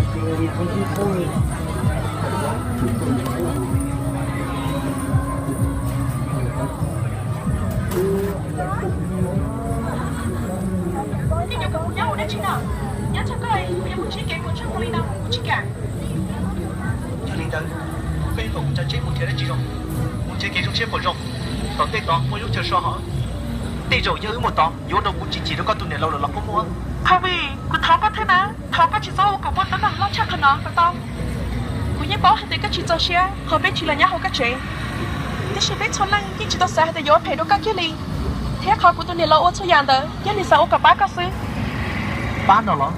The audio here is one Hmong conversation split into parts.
Tej nyuam kom kuv nyob ua dab tsi no? Nyob txog koj, kuv yuav mus ntsib kev ua tshoob zoo li no kuv tsis kam. Yog li ntawd, koj yuav kom kuv tso tseb mus nrhiav dab tsi zoo? Mus nrhiav kev zoo siab puas zoo? Tom tej tod muaj lub chaw so hov. Tej zaum yog wb mus tod yuav ua rau kuv tsis chim rau koj tus niam laus lawm los koj muaj. Qhov vim kuv thov koj thiab na, thov koj tsis txhob ua kom muaj teeb meem loj tshaj qhov no kom tau. Kuv yeej paub hais tias koj tsis txaus siab qhov peb tsis los nyob hauv koj tsev, tiam sis peb txhua leej yeej tsis tau xav hais tias yuav ua phem rau koj kiag li. Thiab qhov kuv tus niam laus ua txhua yam ntawd yog nws xav ua kom pab koj xwb. Pab no los?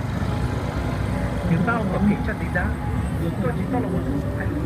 Nws pab ua kom phem tshaj tiv dab, koj tsis tau los ua tus hais lus